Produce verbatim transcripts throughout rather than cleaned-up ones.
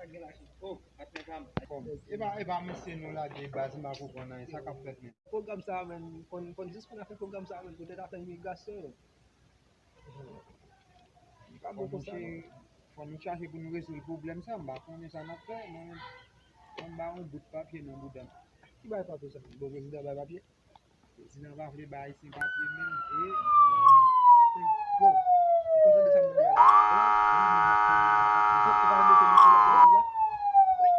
Oh, patnè pa m. E pa, e pa mesye nou lage baz, m pa konprann anyen. Sa k ap fèt menm? Pwogram sa a menm, fò n, fò n jis fin fè pwogram sa a menm, poutèt afè imigrasyon yo. Li pa bon konsa, non. Fò nou chache pou nou rezoud pwoblèm sa, m pa konnen sa n ap fè, mwen menm, fò m ba yon bout papye nan bouda m. Ki bay papye sa? Bon, prezidan bay papye? Prezidan pa vle bay Ayisyen papye menm, e, bon, ou kontan de sa m tande a la? Bon, ou pa mete li sou la, sou la? Wi.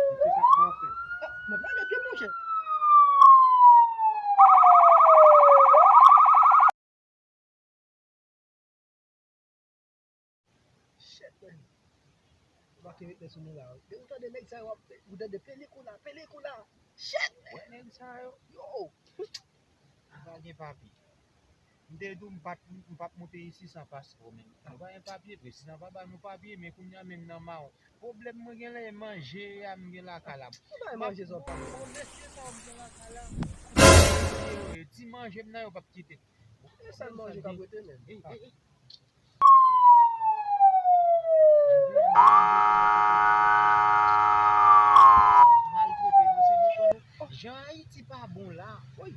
E se sa k fè w fè. Ah, mwen pa gen pye, monchè. Shit, man. Ou pa ke ret sou nou la. Ou tande nèg sa yo ap, ou tande pelikoula, pelikoula. Shit, man. Wè nèg sa yo. Yo. Nou pa gen papye. M te di w m pa t, m p ap monte isi san paspò, men nou pa gen papye, prezidan pa ba nou papye, men kounye a menm nan mawon. Pwoblèm mwen gen la e manje a m gen lakay la. Ki bay manje sa w pale? Bon, mesye sa yo m gen lakay la. Ti manje m nan yo p ap kite. E sèl manje k ap rete menm. Jan Ayiti pa bon la. Bon,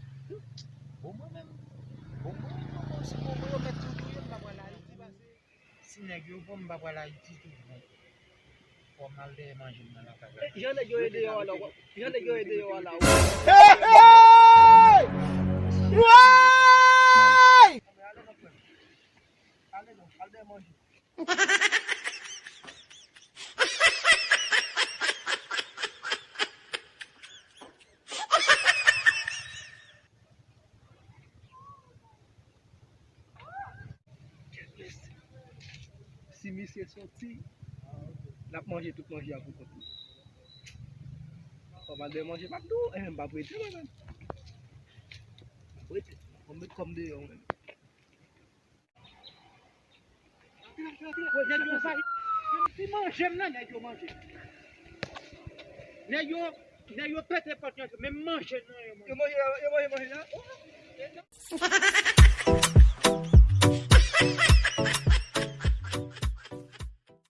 mwen menm, bon, mwen menm, bon, si bon, mwen yo mèt tou touye m, m pa pral Ayiti pase. Si nèg yo pran m, m pa pral Ayiti tou. Bon, fò m al dèyè manje m nan lakay la. Jan nèg yo ye deyò a la, jan nèg yo ye deyò a la. Hey! Hey! Woy! Ale non, al dèyè manje. Si misye soti, l ap manje tout manje a pou kont li. Fò m al dèyè manje, m ap di w, eh, m p ap rete mwen menm. M ap rete, m ap met kò m deyò mwen menm. Nèg yo sa, menm ti manje m nan, nèg yo manje. Nèg yo, nèg yo pete pòt yo, menm manje nan yo manje. Yo manje, yo manje, manje la.